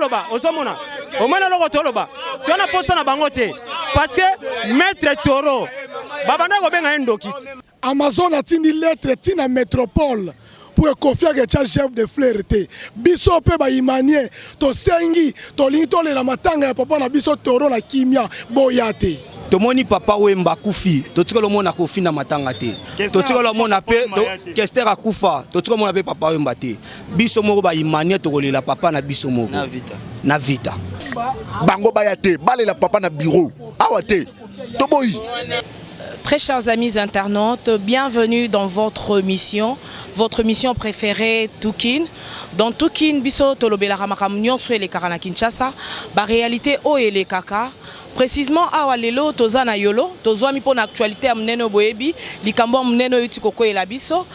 toloba, ozomona, omona eloko toloba, toza na posa na bango te, parce que maître Toro babanda kobenga ye ndoki. Amazon atindi lettre ntina métropole pour Koffi aketya gerbe de fleur te. Biso mpe baimaniens tosengi, tolingi tolela matanga ya papa na biso Toro na kimia, boya te. Tomoni Papa Wemba akufi, totikala omona Kofi na matanga te. Totikala omona mpe Kester akufa, totikala omona mpe Papa Wemba te. Biso moko baimaniens tokolela papa na biso moko na vita. Bango baya te, balela papa na bureau awa te, toboyi. Très chers amis internautes, bienvenue dans votre mission, votre mission préférée, Tukin. Dans Tukin, biso tolobelaka makambo nyonso elekaka na Kinshasa, ba réalité oyo elekaka. Précisément awa lelo toza na Yolo, tozwami mpo na actualité ya monene oyo boyebi, likambo ya monene oyo euti kokweyela biso.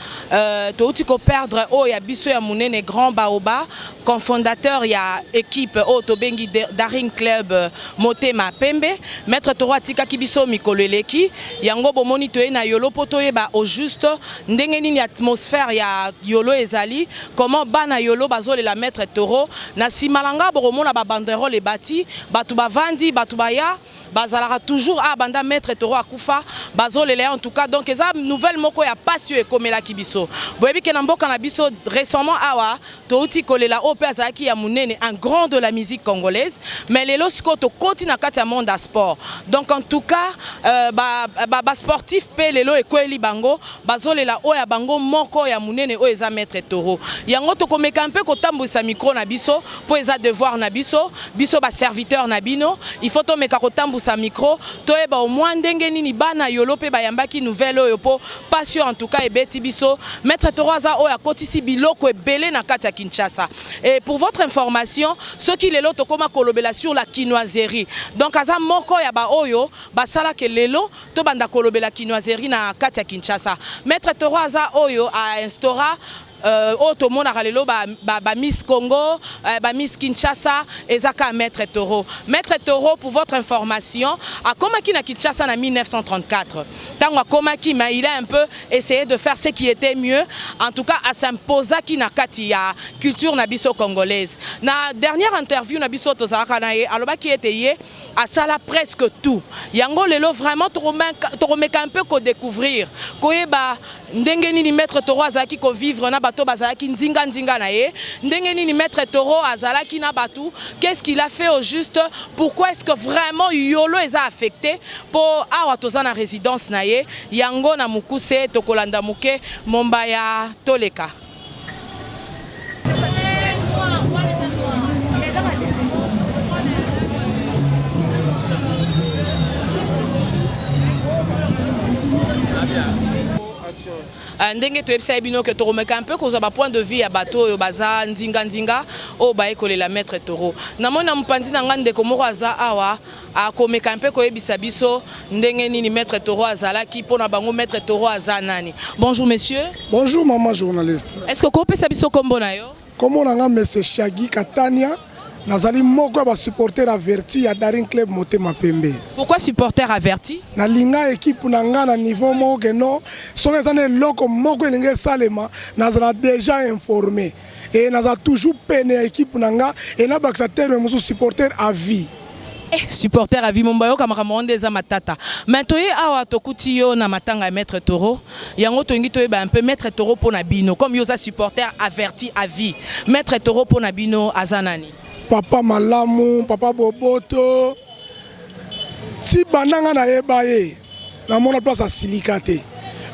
Touti koperdre oyo ya biso ya monene, Grand Baoba, cofondateur ya équipe oyo tobengi Daring Club Motema Pembe. Maître Toro atikaki biso mikolo eleki. Yango bomoni toye na Yolo mpo toyeba au juste ndenge nini atmosphère ya Yolo ezali, comment bana Yolo bazolela maître Toro. Na nsima na nga bokomona babanderole ebati, bato bavandi, bato baya bazalaka toujours a banda maître Toro akufa, bazolela ye. En tout cas, donc eza nouvelle moko ya pasi oyo ekomelaki biso. Boyebi ke na mboka na biso récemment awa touti kolela oyo mpe azalaki ya monene, un grand de la musique congolaise. Mais lelo sikoyo tokoti na kati ya monde ya sport. Donc en tout cas basportif ba, ba mpe lelo ekweli bango, bazolela oyo ya bango moko ya monene oyo eza maître Toro. Yango tokomeka mpe kotambwisa micro na biso mpo eza devoir na biso, biso baserviteur na bino. Il faut tomeka kotambusa micro, toyeba au moins ndenge nini bana Yolo mpe bayambaki nouvelle oyo, mpo pasi oyo en tout cas ebeti biso. Maître Toro aza oyo akotisi biloko ebele na kati ya Kinshasa. Et pour votre information, soki lelo tokóma kolobela sur la kinoiserie, donc aza moko ya baoyo basalaka lelo tobanda kolobela kinoiserie na kati ya Kinshasa. Maître Toro aza oyo ainstaura oyo tomonaka lelo ba Miss Congo, ba Miss Kinshasa, eza ka maître Toro. Maître Toro, pour votre information, akomaki na Kinshasa na 1934. Ntango akomaki, mais il a un peu essayé de faire ce qui était mieux. En tout cas as'imposaki na kati ya culture na biso congolaise. Na dernière interview na biso tozalaka na ye, alobaki ete ye asala presque tout. Yango lelo vraiment tokomeka un peu kodécouvrir, koyeba ndenge nini maître Toro azalaki kovivre na bato bazalaki nzinga-nzinga na ye, ndenge nini maître Toro azalaki na bato, qu'est-ce qu'il a fait au juste, pourquoi est-ce que vraiment Yolo eza affecté, mpo awa toza na résidence na ye. Yango na mokuse tokolanda moke mombaya toleka. Ndenge toyebisa ye bino ke tokomeka mpe kozwa bapoint de vue ya bato oyo baza nzinga-nzinga oyo bayekolela maître Toro. Namoni na mopanzi na ngai ndeko moko aza awa, akomeka mpe koyebisa biso ndenge nini maître Toro azalaki mpo na bango. Maître Toro aza nani? Bonjour monsieur. Bonjour maman journaliste. Est ce que okopesa biso nkombo na yo? Kombo na nga monsieur Shagi Katania. Nazali moko ya basupporter averti ya Daring Club Motema Pembe. Pourquoi supporter averti? Nalinga équipe na nga na niveau moko ke non, soki eza na eloko moko elingi esalema, nazala déjà informé e nazala toujours pene ya équipe na nga. E nabakisa terme mosusu, supporter à vie. Supporter à vie, momba yoka makambo nde eza matata. Mais toye awa, tokuti yo na matanga ya maître Toro. Yango tolingi toyeba un peu maître Toro mpo na bino. Comme yo oza supporter averti à vie, maître Toro mpo na bino aza nani? Papa malamu, papa boboto. Ti banda nga nayeba ye, namona place asilika te.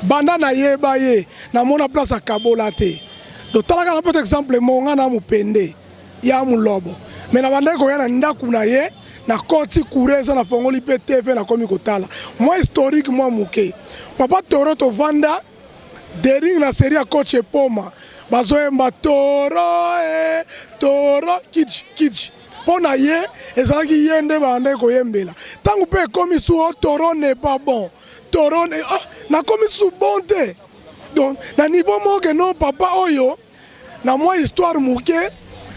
Banda nayeba ye, namona place akabola te. Totalaka na peut exemple mo nga na mopende ya molobo, me na bandaki koya na ndako na ye, nakoti courant eza, nafongoli mpe TV, nakomi kotala mwa historique mwa moke. Papa Toro, tovanda Daring na série ya coach Epoma, bazoyemba "Toro e Toro kiji kiji", mpo na ye ezalaki ye nde bandaki koyembela. Ntango mpe ekomi su o "Toro n'est pas bon, Toro ne", ah, nakomi su bon te. Donc na niveau moko ke non, papa oyo na mwa histoire moke,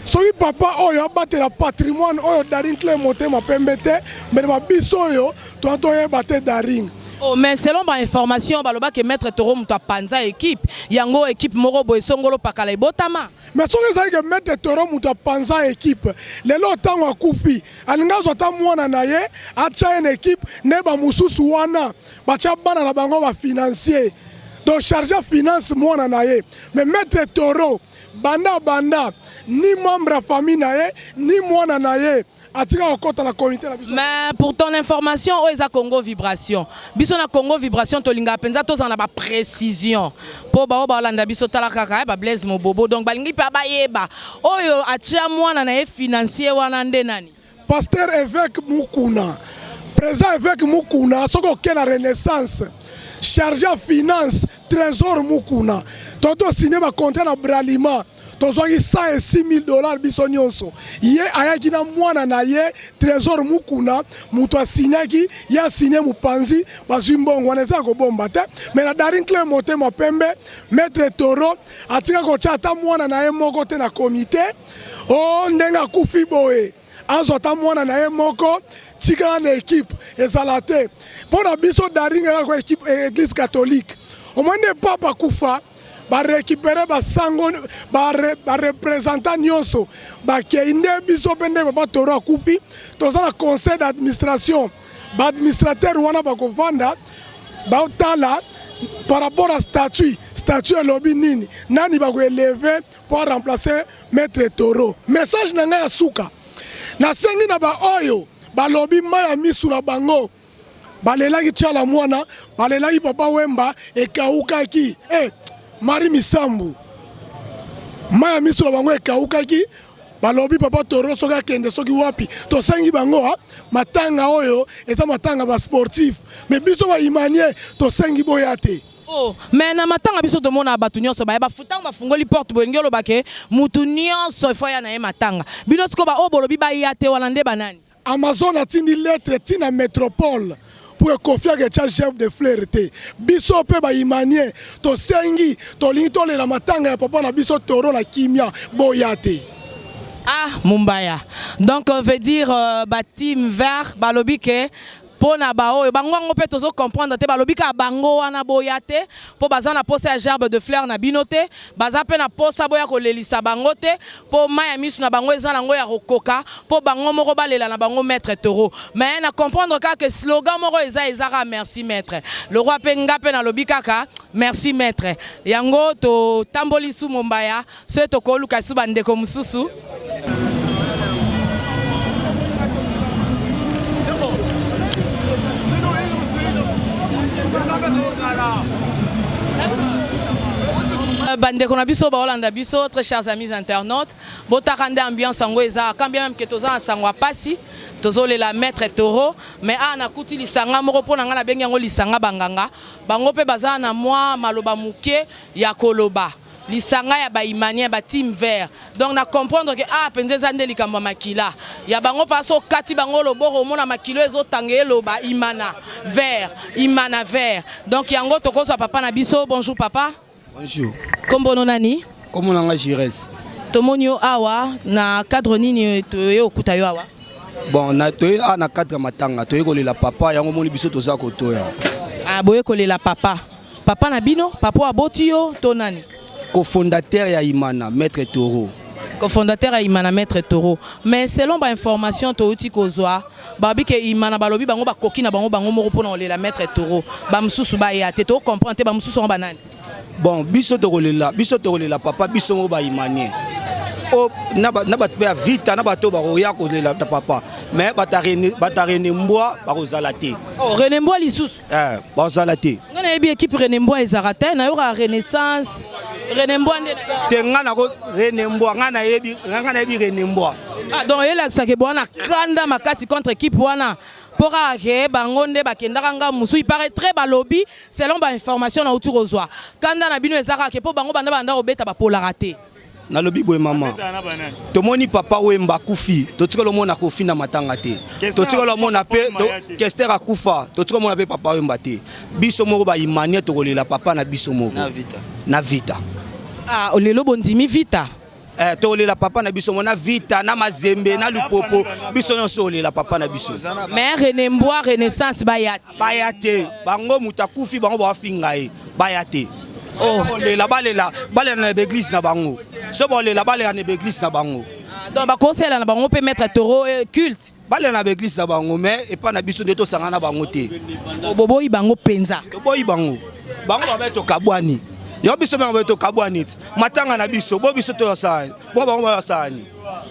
soki papa oyo abatela patrimoine oyo Daring Club Motema Pembe te, mbele babiso oyo toa toyeba te Daring. Oh, mais selon ba information baloba ke maître Toro moto apanza équipe yango équipe moko boye songolo pakala ebotama. Mais soki ezali ke maître Toro moto apanza équipe, lelo ntango akufi alingi azwa ata mwana na ye atya ye na équipe nde bamosusu wana batya bana na bango bafinancier, donc charge finance mwana na ye. Mais maître Toro banda banda ni membre ya famille na ye ni mwana na ye atika kokɔta na comité na biso. Mais pour ton information, oyo eza Congo Vibration. Biso na Congo Vibration tolingaka mpenza tozala na baprécision mpo bao baolanda biso. Tala kaka bablaise mobobo, donc balingi mpe bayeba oyo atia mwana na ye financier wana nde nani. Pasteur évêque Mukuna, président évêque Mukuna, soki oke na Renaissance, chargé ya finance Trésor Mukuna. To tosigné bacontrat na Bralima, tozwaki 106 000 dollars biso nyonso. Ye ayaki na mwana na ye Trésor Mukuna, moto asignaki, ye asigne mopanzi, bazwi mbongo wana. Eza ya kobomba te. Mais na Daring Club Motema Pembe, maître Toro atika kotya ata mwana na ye moko te na komite. O ndenge akufi boye, azwa ata mwana na ye moko tikala na équipe ezala te. Mpo na biso Daring ezala équipe église catholique. Omoi nde papa akufa, barécupérer basango, bareprésentant nyonso bakei. Nde biso mpe nde papa Toro akufi, toza na conseil d'administration. Baadministrateur wana bakovanda, batala par rapport à statut, statut elobi nini, nani bakoélever mpo aremplacer maître Toro. Message na ngai ya suka, nasengi na baoyo balobi mai ya misu na bango balelaki Tiala Mwana, balelaki Papa Wemba ekawukaki, Mari Misambu, mai ya miso na bango ekawukaki, balobi papa Toro soki akende soki wapi. Tosengi bango, matanga oyo eza matanga basportif, mais biso baimanie tosengi boya te. Oh, mais na matanga biso tomona bato nyonso baya. Ntango bafungoli porte, bolingi oloba ke mutu nyonso efo aya na ye matanga. Bino sikoyo baoyo bolobi baya te wana nde banani? Amazon atindi lettre ntina métropole pour ekofiaka etya gerbe de fleur te. Biso mpe baimanie tosengi, tolingi tolela matanga ya papa na biso Toro na kimia, boya te. Ah, Mumbaya, donc veut dire bateam vert balobi ke mpo na baoyo bango yango mpe tozocomprendre te. Balobi kaka bango wana boya te mpo baza na posa ya gerbe de fleur na bino te, baza mpe na posa boya kolelisa bango te, mpo mai ya miso na bango eza nango ya kokoka mpo bango moko balela na bango maître Toro. Mais na comprendre kaka ke slogan moko eza kaka "Merci maître le roi". Mpe nga mpe nalobi kaka merci maître. Yango totamboli su Mombaya, soki tokoluka su bandeko mosusu. Bandeko na biso baolanda biso, très chers amis internautes, botaka nde ambiance yango eza. Quand bien même ke toza na sango ya pasi, tozolela maître Toro, mais awa nakuti lisanga moko mpo na ngai nabengi yango lisanga banganga. Bango mpe baza na mwa maloba moke ya koloba, lisanga ya baimanien, bateam vert. Donc na comprendre ke ah, mpenza eza nde likambo ya makila ya bango mpa. So okati bango loboko, omona makilo ezotanga, eloba Imana vert, Imana vert. Donc yango tokozwa papa na biso. Bonjour papa. Bonjour. Kombono nani? Kombo na nga Jires. Tomoni yo awa na cadre nini? Toye okuta yo awa? Bon, na toye awa na cadre matanga, toye kolela papa. Yango moni biso toza kotoya. Ah, boye kolela papa. Papa na bino, papa aboti yo to nani? Cofondateur ya Imana, maître Toro. Cofondateur ya Imana, maître Toro. Mais selon bainformation touti kozwa, babi ke Imana balobi bango bakoki na bango bango moko mpona kolela maître Toro, bamosusu baya te. Tocomprendre te, bamosusu yango banani? Bon, biso tokolela papa biso moko baimanie na bato mpe ya Vita na bato oyo bakoya kolela na papa, mais bato ya Rene Mbwa bakozala te. Oh, Rene Mbwa lisusu? Eh, bakozala te. Ngai nayebi équipe Rene Mbwa ezalaka te. Nayokaka Renaissance, Rene Mbwa nde? Te, ngai nako Rene Mbwa, ngai nayebi Rene Mbwa. Ah, donc eyelakisaka bwana kanda makasi contre équipe wana mpo kaka ke bango nde bakendaka nga mosusu. Il paraîtrait, balobi, selon bainformation nauti kozwa, kanda na bino eza kaka ke mpo bango banda kobeta bapolaka te. Nalobi boye mama, tomoni papa Wemba akufi, totikala omona Kofi na matanga te, totikala omona mpe Kester akufa, totikala omona mpe papa Wemba te. Biso moko baimanie tokolela papa na biso moko na Vita. Ah, lelo bondimi Vita? Eh, tokolela papa na biso mo na Vita, na Mazembe, na Lupopo, biso nyonso tokolela papa na biso. Mais René Mbwa, Renaissance baya te. Baya te, bango moto akufi, bango bafinga ye, baya te. Oh. Balela, balela, balela na baeglise na bango. So balela, balela na baeglise na bango. Donc bakosela na bango mpe Maître Toro culte. Balela na baeglise na bango, mais epa na biso nde tosanga na bango te. Boboyi bango mpenza. Toboyi bango. Bango babe tokabwani. Yo biso bango tokabwani ti. Matanga na biso, bo biso toyosala. Bo bango bayosala ni.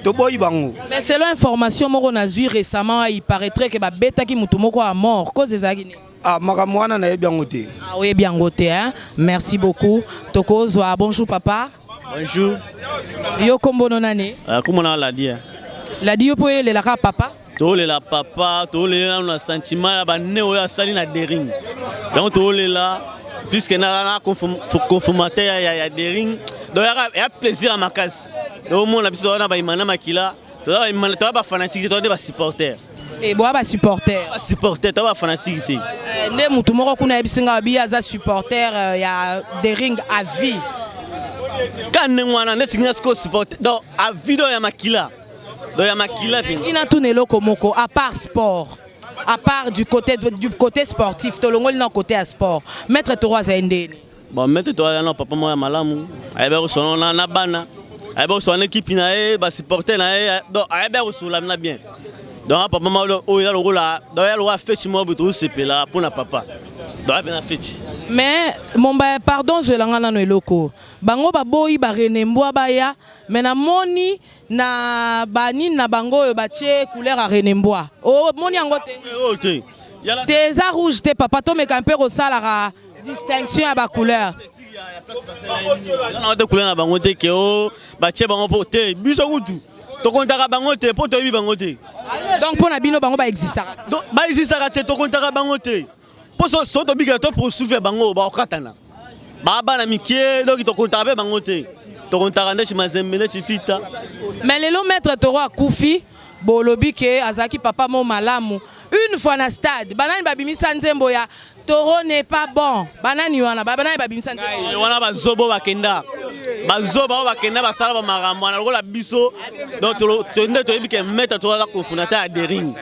Toboyi bango. Mais selon information moko nazwi récemment, il paraîtrait que babetaki motu moko ya mort. Cause ezalaki nini? Ah, makambo wana nayebi yango te. Ah, oyebi yango te, hein? Merci beaucoup. Tokozwa, bonjour papa. Bonjour. Yo kombo no nani? Kombo na Ladi. Ladi, yo mpo oyelelaka papa? Tolela papa, tolela nanu na sentiment ya bane oyo asali na Daring. Donc tolela puisque na conformateur ya Daring. Donc ya plaisir ya makasi. Donc omona biso toza na bayimana makila, toza ba fanatique, toza nde ba supporter. E boya ba supporter. Ba supporter, toza ba fanatique te. Nde mutu moko kuna ayebisi nga babi aza supporter ya Daring à vie. Ka ndenge wana neti nga sikoyo supporter donc à vie, donc ya makila. Donc ya makila mpenza. Ina tuna eloko moko, à part sport, à part du côté sportif, tolongoli na côté ya sport, Maître Toro azali ndeni? Bon, Maître Toro aza na papa moko ya malamu, ayebi kosolola na bana, ayebi kosolola na ekipe na ye, basupporter na ye, donc ayebi kosolola na bien. Donc papa moko oyo ya lokola, donc ya lokola feti moko boye, tozosepela mpona papa, donc ape na feti. Mais Mombaya, pardon, zwelanga nano eloko. Bango baboyi barene mbwa baya, mais namoni na banini na bango oyo batie couleur ya René Mbwa, omoni yango te? Oyo te. Te, eza rouge te papa, tomeka mpe kosalaka distinction ya bacouleur. Wana te, couleur na bango te, ke o batie bango mpo te. Biso kutu tokontaka bango te mpo toyebi bango te. Donc mpo na bino bango baexistaka? Donc, baexistaka te, tokontaka bango te mpo so tobikela to poursuivre bango, bakokatana baa bana mike. Donc tokontaka mpe bango te, tokontaka ndeti Mazembe, ndeti Vita. Mais lelo Maître Toro akufi, bolobi ke azalaki papa mo malamu. Une fois na stade, banani babimisa nzembo ya "Toro n'est pas bon"? Banani wana? Banani babimisa nzembo? Wana bazoba oyo bakenda, bazoba oyo bakenda basala bamakambo wana lokola biso. Donc nde toyebi ke Maître Toro aza cofondateur ya Daring,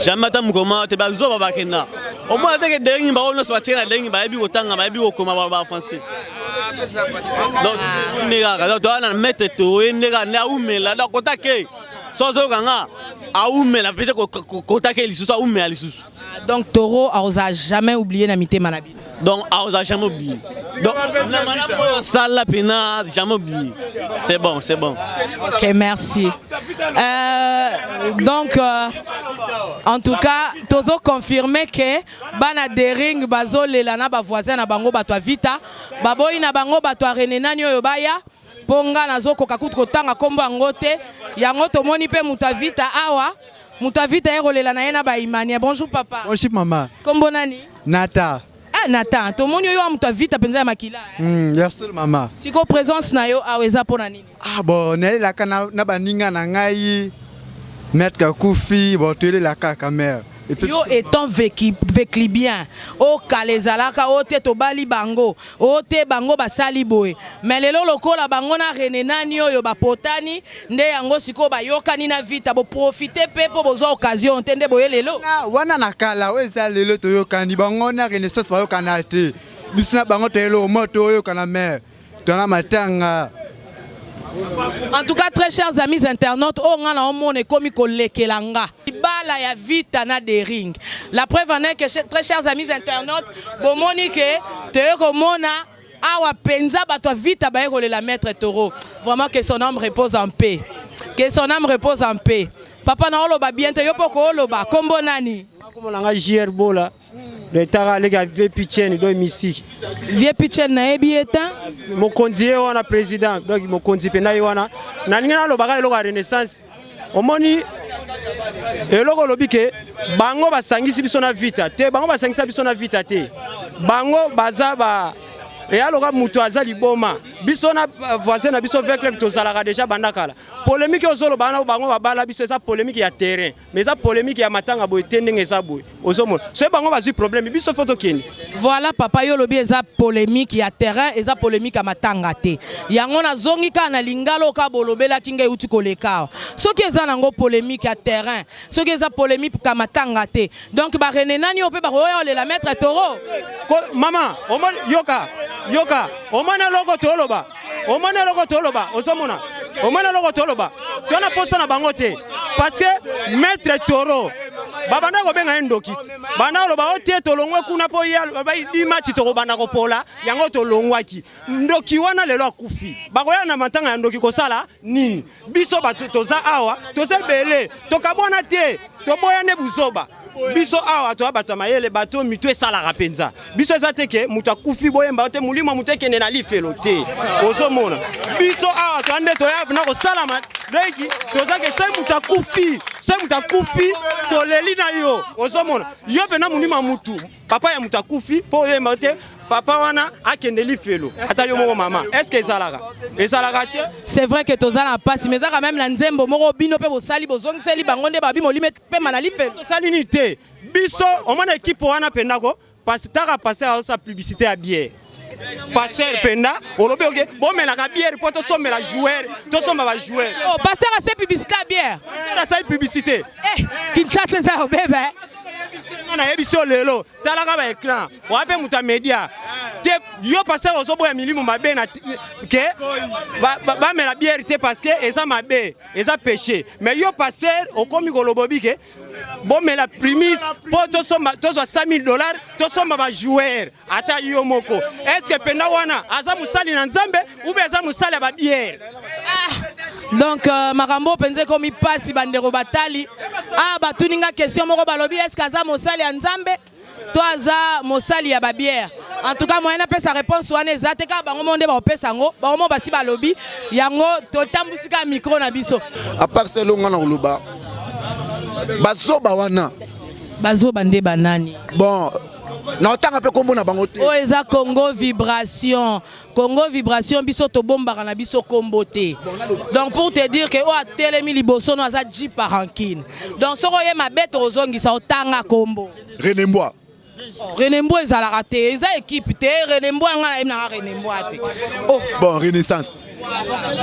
jamais ata mokoma te. Bazoba bakenda, omona te ke Daring, bango nyonso batie na Daring, bayebi kotanga, bayebi kokoma, baloba français. Donc nde kaka, donc toza na Maître Toro, ye nde kaka nde aumela. Donc kota ke so azokanga aumela, peut-être kota ke lisusu aumela lisusu. Donc Toro aoza jamais oublié na mitema na bino? Donc aoza jamais oublié, donc na malamu oyo osala mpena, jamais oublié, c'est bon, c'est bon. Ok, merci. Donc, en tout cas, tozo confirmer que bana Daring bazolela na bavoisin na bango, bato ya Vita baboyi na bango, bato ya Rene nani oyo baya, mpo nga nazokoka kutu kotanga nkombo yango te. Yango tomoni mpe moto ya Vita awa, moto ya Vita ye kolela na ye na baimania. Bonjour papa. Bonjour mama. Nkombo nani? Nata. Ah, Nathan, tomoni oyo wa moto ya Vita mpenza ya makila, eh. Ya solo mama. Siko présence na yo awa eza mpo na nini? Ah bon, nayelaka na baninga na ngai, Maître akufi, bon, toyelelaka kaka mare. Et puis yo étant véclibien, okala ezalaka o te tobali bango, o te bango basali boye, mais lelo lokola bango na Rene nani oyo bapotani nde yango sikoyo bayokani na Vita, boprofite mpe mpo bozwa occasion te nde boye lelo? Wana na kala, oyo eza lelo toyokani bango na Renaissance bayokana te. Biso na bango toyeli omo toyokana, mare tona matanga. En tout cas, très chers amis internautes, oyo nga na omona ekomi kolekela nga. Libala ya Vita na Daring. La preuve en est que, très chers amis internautes, bomoni ke toye komona awa penza bato ya Vita baye kolela Maître Toro. Vraiment, que son âme repose en paix. Que son âme repose en paix. Papa na oloba bien te, yo poko oloba. Kombo nani? Kombo na nga JR Bola, letaka aleki ya Vieux Pichen, donc mystique. Vieux Pichen, nayebi ye ta. Mokonzi ye wana, président, donc mokonzi mpenza ye wana. Nalingi nalobaka eloko ya Renaissance. Omoni eloko olobi ke bango basangisi biso na Vita te, bango basangisa biso na Vita te. Bango baza ba Eya loka moto aza liboma. Biso na voisin na biso V-Club tozalaka déjà banda kala. Polémique ozoloba wana bango babala biso eza polémique ya terrain. Mais eza polémique ya matanga boye te ndenge eza boye. Ozomona. Soki bango bazwi problème biso faut tokende. Voilà papa yo olobi eza polémique ya terrain eza polémique ya matanga te. Yango nazongi kaka na lingala oyo kaka bolobelaki ngai euti koleka awa. Soki eza nango polémique ya terrain, soki eza polémique ya matanga te. Donc ba René nani oyo pe bakoya olela maître Toro? Ko, mama, omoni yoka, yoka, omoni eloko toloba. Omoni eloko toloba, ozomona. Omoni eloko toloba. Tona posa na bango te. Parce que maître Toro babanda kobenga ye ndoki banda koloba o te tolongwe kuna mpo ye aloba di match tokobanda kopola yango tolongwaki ndoki wana lelo akufi bakoya na matanga ya ndoki kosala nini biso bato toza awa toza ebele tokabwana te toboya nde buzoba biso awa toya bato ya mayele bato mitu esalaka mpenza biso eza te ke moto akufi boyemba te molimo ya moto ekende na lifelo te ozomona biso awa toya nde toya na kosalama leki toza ke soki moto akufi soki moto akufi toleli na yo ozomona yo mpena molimo ya motu papa ya moto akufi mpo oyemba te papa wana akende lifelo ata yo moko mama est ce que ezalaka ezalaka te c'est vrai que toza na pasi mais eza quand même na nzembo moko bino mpe bosali bozongiseli bango nde babi molimo epema na lifelo tosali nini te biso omona ekipe wana mpenza ko taka pasteur azosala publicité ya bière pasteur mpenza olobi oke bomelaka bière mpo tosombela joueur tosomba ba joueur oh pasteur asali publicité ya bière pasteur asali publicité eh Kinshasa eza obebe nga nayebisi yo lelo talaka ba écran oya mpe moto ya media te yo pasteur ozoboya milimo mabe na ke bamela bière te parce que eza mabe eza péché mais yo pasteur okomi koloba obi ke bomela primis mpo tozwa 100 000 dollars tosomba ba joueur ata yo moko est ce que mpenza wana aza mosali na nzambe ou bien aza mosali ya ba bière ah, donc euh, makambo mpenza ekomi mpasi bandeko batali ah batuni nga question moko balobi est ce que aza mosali ya nzambe to aza mosali ya babière en tout cas moyen napesa réponse wana eza te kaka bango moko nde bakopesa yango bango moko basi balobi yango totambusi kaka micro na biso à part ça elonga na koloba bazoba wana bazoba nde banani bon naotanga mpe kombo na bango te oyo eza Congo vibration Congo vibration biso tobombaka na biso kombo te donc pour te dire que oyo atelemi liboso no aza Jeep rancune donc soki oye mabe tokozongisa otanga kombo René Mbwa René Mbwa ezalaka te eza équipe te René Mbwa nga nayebi nanga René Mbwa te oh. Bon Renaissance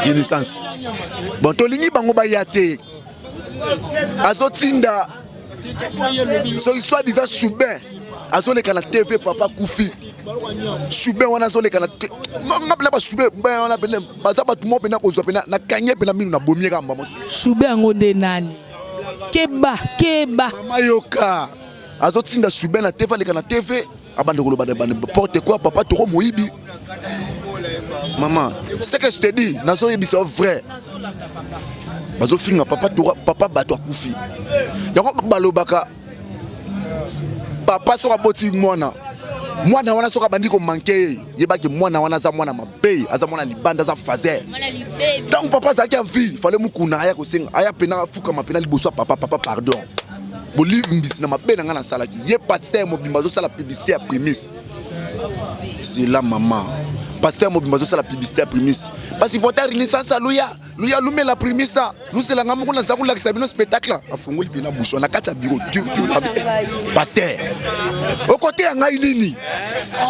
Renaissance bon tolingi bango baya te azotinda soki soit disant choubin azoleka na tv papa kufi choubin wana azoleka na nga mpena bachubin wana pene baza bato moko mpena kozwa mpena nakangi ye mpena mino nabomi ye kaka mbamo choubin yango nde nani keba keba mama yoka azotinda choubin na tv aleka na tv abanda koloba n'importe quoi papa toko moyibi maman ce que je te dis nazoyebisa yo vrai bazofinga papa toko papa bato akufi yango balobaka papa soki aboti mwana mwana wana soki abandi komanke ye yebaki mwana wana aza mwana mabe aza mwana libanda aza fazer ntango papa azalaki en vie fale mukuna aya kosenga aya mpena afukama mpena liboso ya papa papa pardon bolimbisi na mabe na ngai nasalaki ye pasteur mobimba azosala publicité ya primis zela mama pasteur mobimba azosala publicité ya primis basupporter renaissance luya luya lumela primisa lusela ngai moko naza kolakisa bino spectacle afungoli mpena bouchon na kati ya biro pasteur okoteya ngai nini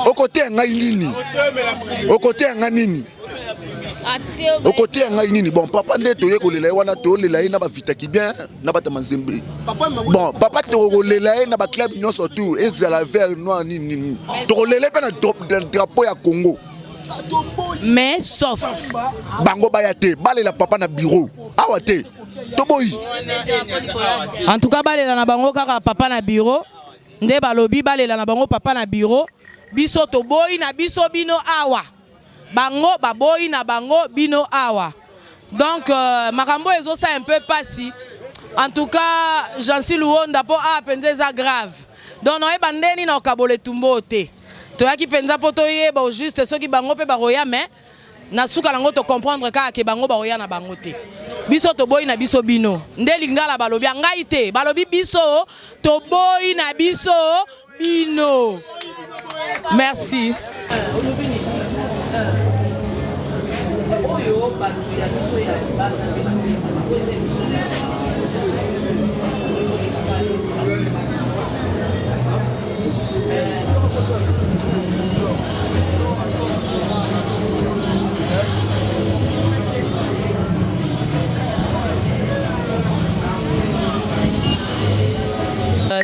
okoteya ngai nini okoteya ngai nini okoteya ngai nini bon papa nde toye kolela ye wana tolela ye na bavitaki bien na bata manzembe bon papa tokolela ye na baclub nyonso tout ezala vert noir nini nini tokolela ye mpe na drapeau ya congo mais sauf bango baya te balela papa na bureau awa te toboyi en tout cas balela na bango kaka papa na bureau nde balobi balela na bango papa na bureau biso toboyi na biso bino awa bango baboyi na bango bino awa donc euh, makambo ezosala un peu pasi en tout cas Jancy Luonda mpo awa mpenza eza grave donc naoyeba nde nini okabola etumba oyo te toyaki mpenza mpo toyeba au juste soki bango mpe bakoya mais na suka nango tocomprendre kaka ke bango bakoya na bango te biso toboyi na biso bino nde lingala balobi ya ngai te balobi biso toboyi na biso bino merci. bato ya biso ya libanda nde basengaka oyo eza émission.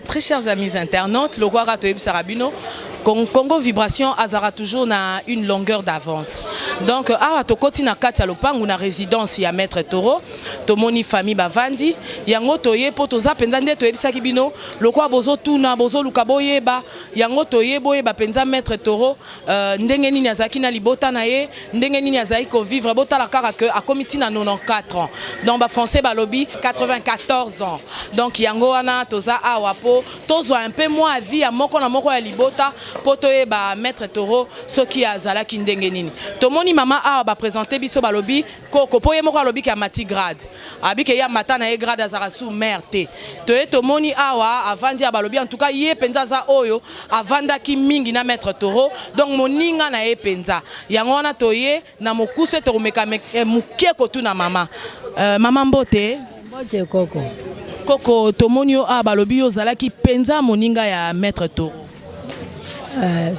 Très chers amis internautes, le roi toyebisaka bino, Congo Vibration azara toujours na une longueur d'avance. Donc awa tokoti na kati ya lopangu na résidence ya Maître Toro, tomoni famille bavandi, yango toye po toza penza nde toyebisaki bino, lokwa bozotuna, bozoluka boyeba, yango toye boyeba penza Maître Toro ndenge nini azalaki na libota na ye, ndenge nini azalaki kovivre, botala kaka que akomi ntina 94 ans. Donc ba français balobi 94 ans. Donc yango wana toza awa po tozwa un peu moins vie ya moko na moko ya libota po toyeba Maître Toro soki azalaki ndenge nini. Tomoni mama awa baprésente biso, balobi koko, po ye moko alobi ke amati grade, abi ke ye amata na ye grade, azalaka sous mare te. Toye tomoni awa avandi ya balobi en tout cas ye mpenza aza oyo avandaki mingi na Maître Toro, donc moninga na ye mpenza. Yango wana toye na mokuse, tokomeka moke kotuna mama. Mama, mbote. Mbote koko. Koko, tomoni yo awa, balobi yo ozalaki mpenza moninga ya Maître Toro.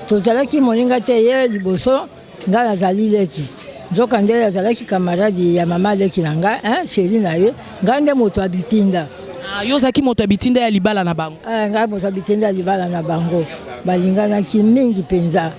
Tozalaki moninga te. Ye liboso, ngai nazali leki, nzoka nde azalaki camarade ya mama leki na ngai, chéri na ye. Ngai nde moto ya bitinda. Ah, yo ozalaki moto ya bitinda ya libala na bango? Ngai moto ya bitinda ya libala na bango. Balinganaki mingi mpenza,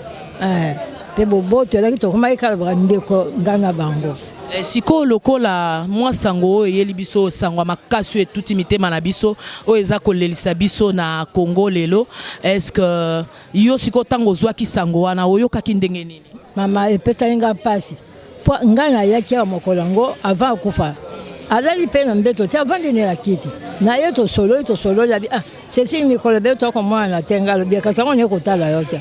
mpe boboto ezalaki, tokomaki kaka bandeko, ngai na bango. Sikoyo lokola mwa sango oyo eyeli biso, sango ya makasi oyo etuti mitema na biso, oyo eza kolelisa biso na Congo lelo, est ce que yo sikoyo ntango ozwaki sango wana, oyokaki ndenge nini? Mama, epesaki nga mpasi, mpo ngai nayaki awa mokolo yango avant akufa. Alali mpe na mbeto te, avandi ne na kiti na ye. Tosololi, tosololi, abi: "Ah Cécile, mikolo be tokomona te." Ngai alobi: "Kasi yango naye kotala yo te."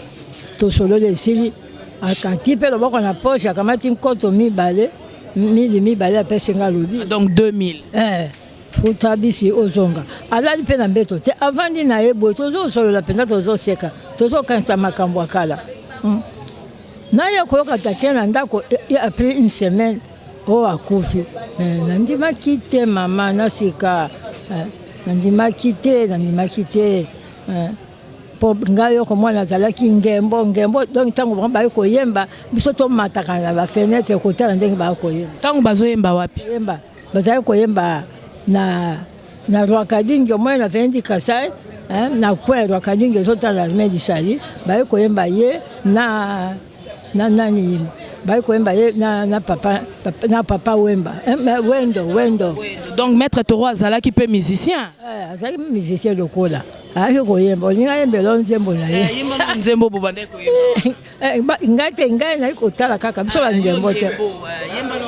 Tosololi, esili, akati mpe loboko na poche, akamati nkoto mibale, mili mibale, apesi nga, alobi: Donc 2000? Eh, futa bisi ozonga. Alali mpe na mbeto te, avandi na ye boye, tozosolola mpenza, tozoseka, tozokanisa makambo ya kala. Naya koyoka take na ndako après une semaine oyo akufi. Nandimaki te mama, nasika, nandimaki te, nandimaki te, mpo ngai yoko mwana azalaki ngembo ngembo. Donc ntango bango baye koyemba, biso tomataka na bafenêtre kotala ndenge baya koyemba. Ntango bazoyemba wapi? Koyemba, bazali koyemba na Rwakadingi, omoi na vendi Kasai, na coin Rwakadingi ezotala armée du salut. Baye koyemba ye na nani, baye koyemba ye na papa, papa, na papa Wemba, Wendo, Wendo. Donc Maître Toro azalaki mpe musicien? Azalaki musicien lokola ayaki koyemba, olingi ayembela nzembo na ye. Nzembo bobandaki koyemba? Ngai te, ngai nayi kotala kaka, biso banzembo te.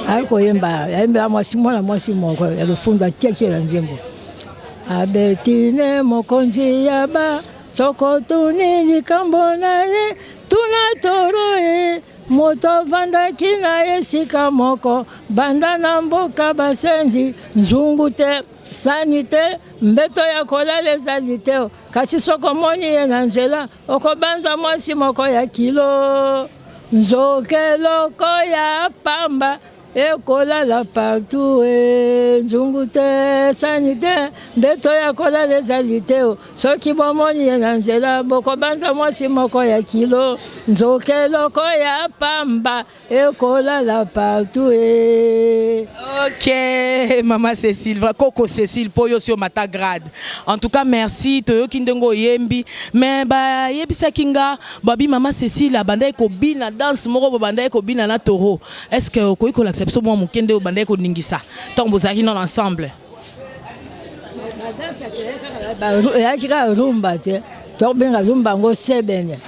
Ayi koyemba, ayembela mwasi, mwana mwasi moko ya lofundu, atiaki ye na nzembo: "Abetine mokonzi ya ba soko, tuni likambo na ye, tuna Toro ye, moto avandaki na esika moko banda na mboka basenzi, nzungu te, sani te, mbeto ya kolala ezali te, kasi soko omoni ye na nzela, okobanza mwasi moko ya kilo, nzoka eloko ya pamba ekolala partout e, nzungu te, sani te, mbeto ya kolala ezali te, soki bomoni ye na nzela, bokobanza mwasi moko ya kilo, nzoka eloko ya pamba ekolala partout e." Ok, mama Cécile, vrai koko Cécile, po yo si omata grade. En tout cas, merci, toyoki ndenge oyembi, mais bayebisaki nga, babi mama Cécile abandaki kobina danse moko, babandaki kobina na Toro. Est-ce que okoki kolakisa biso mwa moke nde obandaki koningisa ntango bozalaki nano ensemble? Eyaki kaka rumba te, tobenga rumba yango sebene.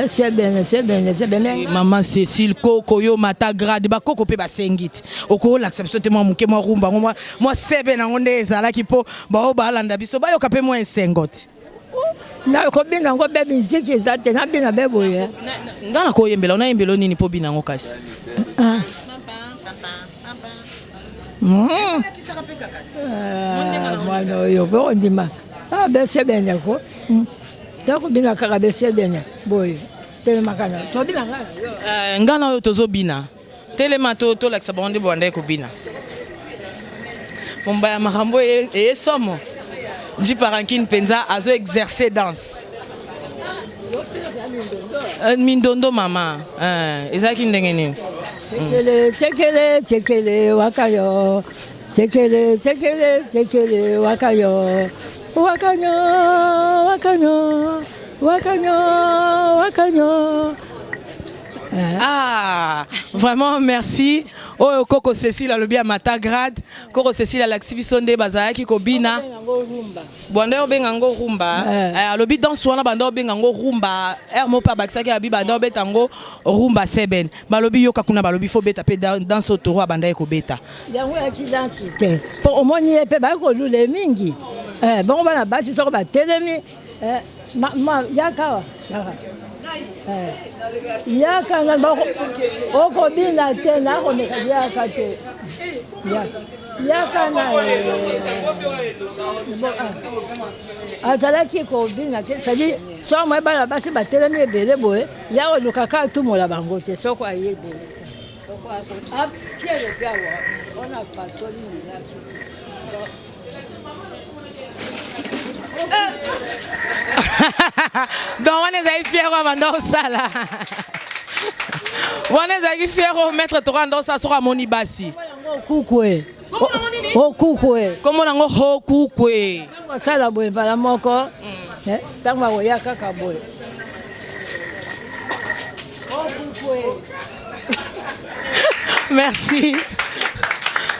Sebene, sebene, sebene. Mama Cécile, koko, yo mata grade, bakoko mpe basengi ti okolakisa biso te mwa moke, mwa rumba yango, mwa sebene yango nde ezalaki, mpo bao balanda biso bayoka mpe mwa esengo ti. Nakobina yango mpe miziki eza te, nabina mpe boye. Nga na koyembela, onayembela nini mpo bina yango kasi? Ah. Mwana oyo mpe ondima besebene ko tokobina kaka besebene boye, telemaka na tobina kaka. Nga na oyo tozobina. Telema to tolakisa bango nde bobandaki kobina. Mombaya makambo eye somo. Jeep Rankine mpenza azo exercer danse. Euh, mindondo mama euh, ezalaki ndenge nini? Sekele, sekele, sekele wakayo. Sekele, sekele, sekele wakayo. Wakanyo, wakanyo, wakanyo, wakanyo. Ah, vraiment merci. Oyo Koko Cécile alobi ya mata grade. Koko Cécile alakisi biso nde bazalaki kobina. Bwanda obenga yango rumba. Eh, alobi danse wana banda obenga yango rumba. Air moko pe abakisaki abi banda obeta yango rumba seben. Balobi yoka kuna balobi faut beta pe danse oyo taureau abandaki kobeta. Yango eyaki danse te. Po omoni ye pe bayaki kolula ye mingi. Eh, bongo bana basi soko batelemi eh, ma, ma, yaka awa, yaka. Eh, yaka na bako okobina te nakomeka yaka te. Yaka. Yaka na eh, bon, ah. Azalaki kobina te, c'est-à-dire soki moye bana basi batelemi ebele boye, ya koluka kaka atumola bango te soko aye boye. Soko atie lobi awa wana apasoli nzela suki. Donc wana ezali fier oyo abanda kosala. Wana ezalaki fier oyo maître Toro anda kosala soki amoni basi. Okukwe. Okukwe. Kombo nango Okukwe. Ntango asala boye mbala moko, ntango akoya kaka boye. Okukwe. Merci.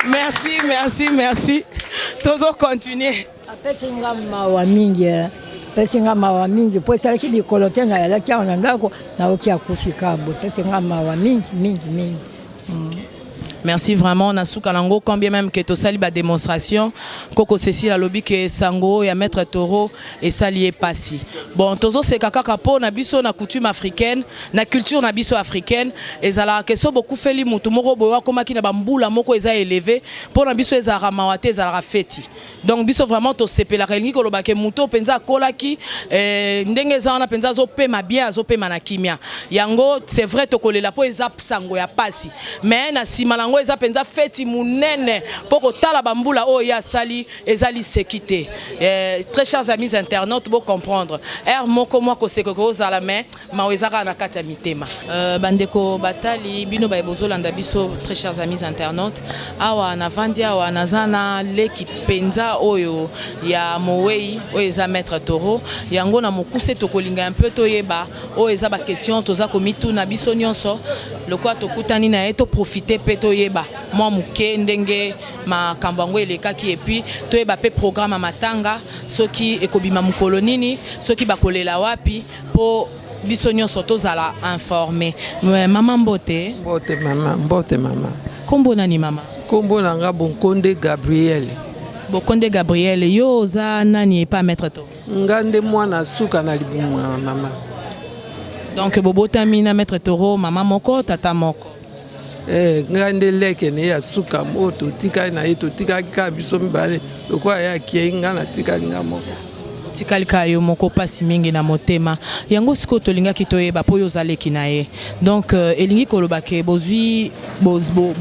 Merci, merci, merci. Tozo continuer. Apesi nga mawa mingi eh. Apesi nga mawa mingi po esalaki mikolo te nayalaki awa na ndako nayoki akufi kaka boye. Apesi nga mawa mingi mingi mingi. Merci vraiment na suka nango quand bien même que tosali ba démonstration koko Cécile alobi que sango ya maître Taureau esali ye pasi. Bon tozo seka kaka po na biso na coutume africaine na culture na biso africaine ezalaka que so bokufeli mutu moko boye akomaki na ba mbula moko eza eleve po na biso ezalaka mawa te ezalaka feti. Donc biso vraiment tosepelaka elingi koloba ke moto oyo mpenza akolaki eh, ndenge eza wana mpenza azopema bien azopema na kimia yango c'est vrai tokolela mpo eza sango ya pasi mais na nsima na yango eza mpenza feti monene mpo kotala bambula oyo ye asali eza liseki te eh, très chers amis internautes bo comprendre heure moko mwa koseka kozala mais mawa eza kaka na kati ya mitema. Euh, bandeko batali bino baye bozolanda biso très chers amis internautes awa navandi awa naza na leki mpenza oyo ya mowei oyo eza maître Taureau yango na mokuse tokolinga un peu toyeba oyo eza ba question toza komituna biso nyonso lokola tokutani na ye toprofite mpe toyeba mwa moke ndenge makambo yango elekaki et puis toyeba mpe programme ya matanga soki ekobima mokolo nini soki bakolela wapi po biso nyonso tozala informe. Mama mbote. Mbote mama, mbote mama. Kombo nani mama? Kombo na nga Bonkonde Gabriel. Bonkonde Gabriel, yo oza nani epa maître to? Nga nde mwana suka na libumu na mama. Donc bobotami na maître Taureau mama moko tata moko. Eh, ngai nde leke na ye ya suka oyo totikali na ye, totikalaki kaka biso mibale lokola ye akei ngai natikali ngai moko. Otikali kaka yo moko, pasi mingi na motema. Yango sikoyo tolingaki toyeba po yo oza leki na ye. Donc elingi koloba ke bozui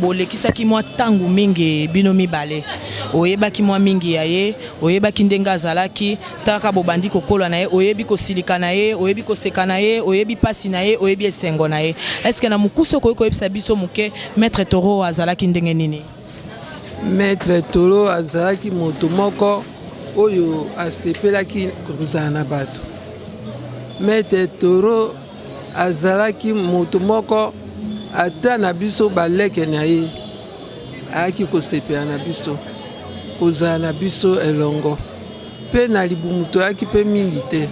bolekisaki mwa tango mingi bino mibale. Oyebaki mwa mingi ya ye, oyebaki ndenge azalaki, tala kaka bobandi kokola na ye, oyebi kosilika na ye, oyebi koseka na ye, oyebi pasi na ye, oyebi esengo na ye. Est-ce que na mokuse okoki koyebisa biso moke Maitre Taureau azalaki ndenge nini? Maitre Taureau azalaki moto moko oyo asepelaki kozala na bato. Maitre Taureau azalaki moto moko ata na biso baleke na ye ayaki kosepela na biso, kozala na biso elongo. Mpe na libumu toyaki mpe mingi te.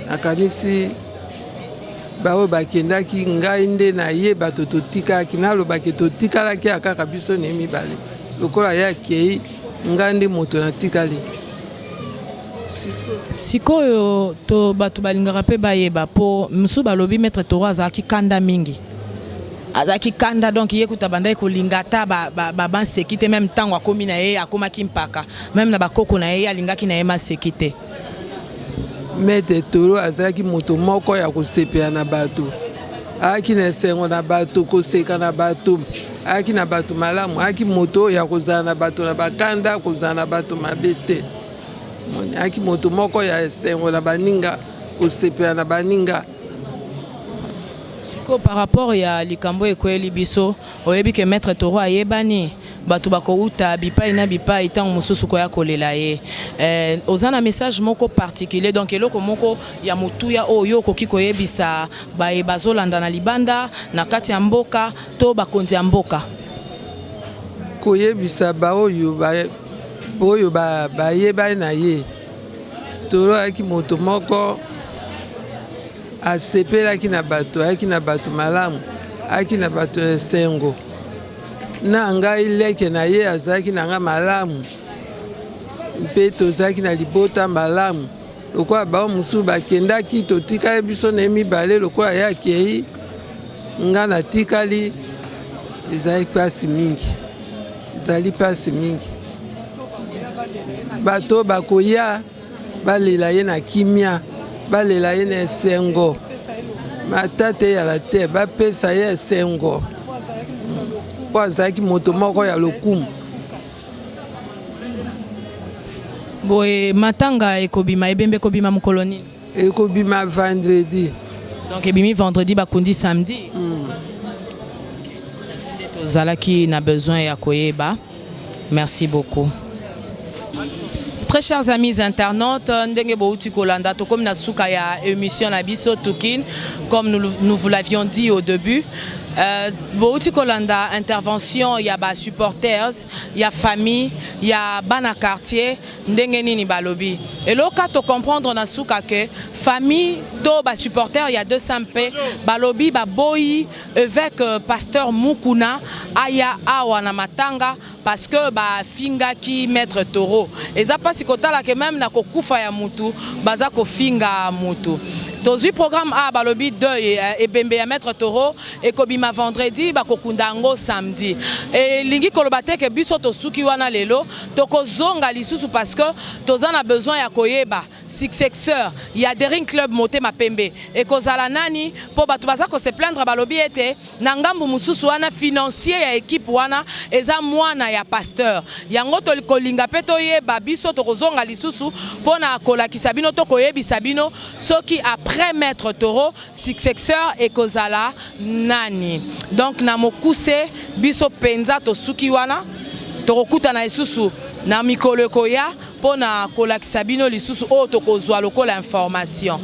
Nakanisi baoyo bakendaki, ngai nde na ye bato totikalaki. Nalobaki totikalaki ya kaka biso ne mibale, lokola ye akei, ngai nde moto natikali. Sikoyo to bato balingaka mpe bayeba mpo mosusu balobi Maître Taureau azalaki kanda mingi, azalaki kanda donc ye kutu abandaki kolinga ata ba maseki te, meme ntango akomi na ye akomaki mpaka, meme na bakoko na ye ye alingaki na ye maseki te. Maître Taureau azalaki moto moko ya kosepela na bato. Ayaki na esengo na bato, koseka na bato, ayaki na bato malamu, ayaki moto oyo ya kozala na bato na bakanda, kozala na bato mabe te. Ayaki moto moko ya esengo na baninga, kosepela na baninga. Sikoyo par rapport ya likambo ekweyeli biso, oyebi ke maitre Toro ayebani, bato bakowuta bipai na bipai tango mosusu koya kolela ye. Eh, oza na message moko particulier, donc eloko moko ya motuya oyo yo okoki koyebisa baye bazolanda na libanda, na kati ya mboka to bakonzi ya mboka? Koyebisa baoyo ba, oyo ba, bayebani na ye, Toro ayaki moto moko Asepelaki na bato, ayaki na bato malamu, ayaki na bato ya esengo. Na ngai leke na ye azalaki na ngai malamu, mpe tozalaki na libota malamu. Lokola bao mosusu bakendaki, totikali biso na ye mibale. Lokola ye akei, ngai natikali. Ezali mpasi mingi, ezali mpasi mingi. Bato bakoya Balela ye na kimia, balela ye na esengo. Matata eyala te, bapesa ye esengo mpo azalaki moto moko ya lokumu. Boye matanga ekobima, ebembe ekobima mokolo nini? Ekobima vendredi. Donc ebimi vendredi, bakundi samedi. Nde tozalaki na besoin ya koyeba. Merci beaucoup. Très chers amis internautes, ndenge bouti kolanda tokomi na suka ya émission na biso Tukin comme nous, nous vous l'avions dit au début. Euh, bouti kolanda intervention ya ba supporters, ya famille, ya bana quartier ndenge nini balobi. Eloka to comprendre na suka que famille to ba supporters ya 200p balobi baboyi Eveque pasteur Mukuna aya awa na matanga parce que ba fingaki maitre Taureau. Eza pasi kotala que meme na kokufa ya mutu baza kofinga mutu. Tozui programme a balobi deuil ebembe ya maitre Taureau ekobima vendredi bakokunda yango samedi. Elingi koloba te que biso tosuki wana lelo tokozonga lisusu parce que toza na besoin ya koyeba Successeur ya Daring Club Motema Pembe ekozala nani? Mpo bato baza ko se plaindre balobi ete na ngambu mosusu wana financier ya equipe wana eza mwana ya pasteur. Yango tokolinga mpe toyeba biso tokozonga lisusu mpo na kolakisa bino to koyebisa bino soki après Maitre Taureau successeur ekozala nani. Donc na mokuse biso penza tosuki wana tokokutana lisusu na mikolo ekoya. Mpo na kolakisa bino lisusu oyo tokozwa lokola information.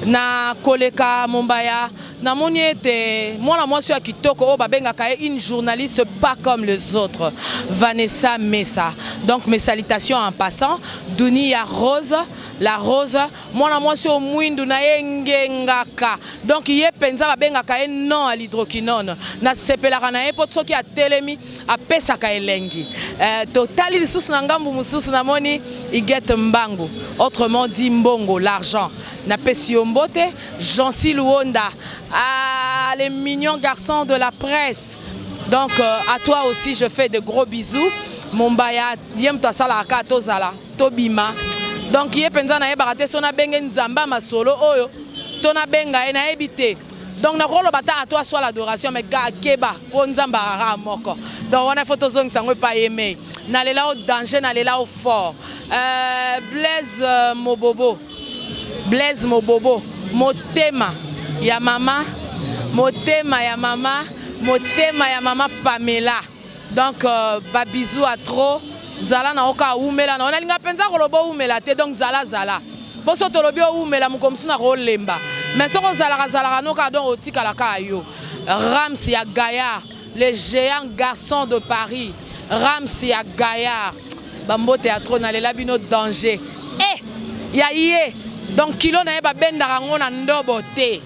Na koleka mombaya, namoni ete mwana mwasi ya kitoko oyo babengaka ye une journaliste pas comme les autres, Vanessa Mesa. Donc mes salutations en passant, Dunia Rose, la Rose, mwana mwasi oyo mwindu na ye engengaka. Donc ye penza babengaka ye non à l'hydroquinone. Nasepelaka na ye mpo soki atelemi apesaka elengi. Eh, totali lisusu na ngambu mosusu namoni Huguette Mbangu, autrement dit Mbongo, l'argent. Napesi yo mbote, Jancy Luonda, ah, les mignons garçons de la presse. Donc euh, à toi aussi je fais de gros bisous. Mombaya, ye moto asalaka kaka tozala, tobima. Donc ye mpenza nayebaka te so nabenge Nzambe ya masolo oyo to nabenga ye nayebi te. Donc nakoloba ata à toi soit l'adoration mais keba po Nzambe arara moko. Donc wana faut tozongisa yango epai ye mei. Nalela o danger, nalela o fort. Euh, Blaise euh, Mobobo. Blaise Mobobo, motema ya mama, motema ya mama, motema ya mama Pamela. Donc euh, ba bisous à trop. Zala na oka umela na onalinga penza koloba umela te donc zala zala. Poso tolobi owumela mokolo mosusu na kolemba. Mais soki ozalaka zalaka no kaka donc otikala kaka yo. Rams ya Gaillard, le géant garçon de Paris. Rams ya Gaillard. Ba mbote ya trop nalela bino danger. Eh ya ye donc kilo na ye babendaka yango na ndobo te.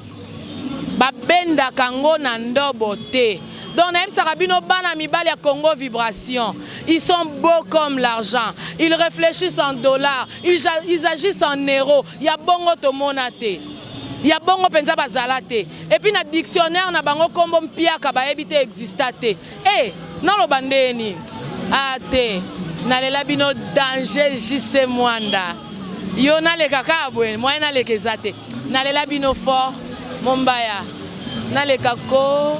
Babendaka yango na ndobo te. Donc nayebisaka bino bana mibali ya Congo vibration, ils sont beaux comme l'argent, ils reflechissent en dollars, ils, ils agissent en euros. Ya bongo tomona te. Ya bongo penza bazala te. Et puis na dictionnaire na bango kombo mpiaka bayebi te exista te. Eh, naloba ndenge nini? Ah te, nalela bino danger JC Mwanda. Yo naleka kaka boye, moyen naleka eza te. Nalela bino fort, Mombaya. Naleka ko.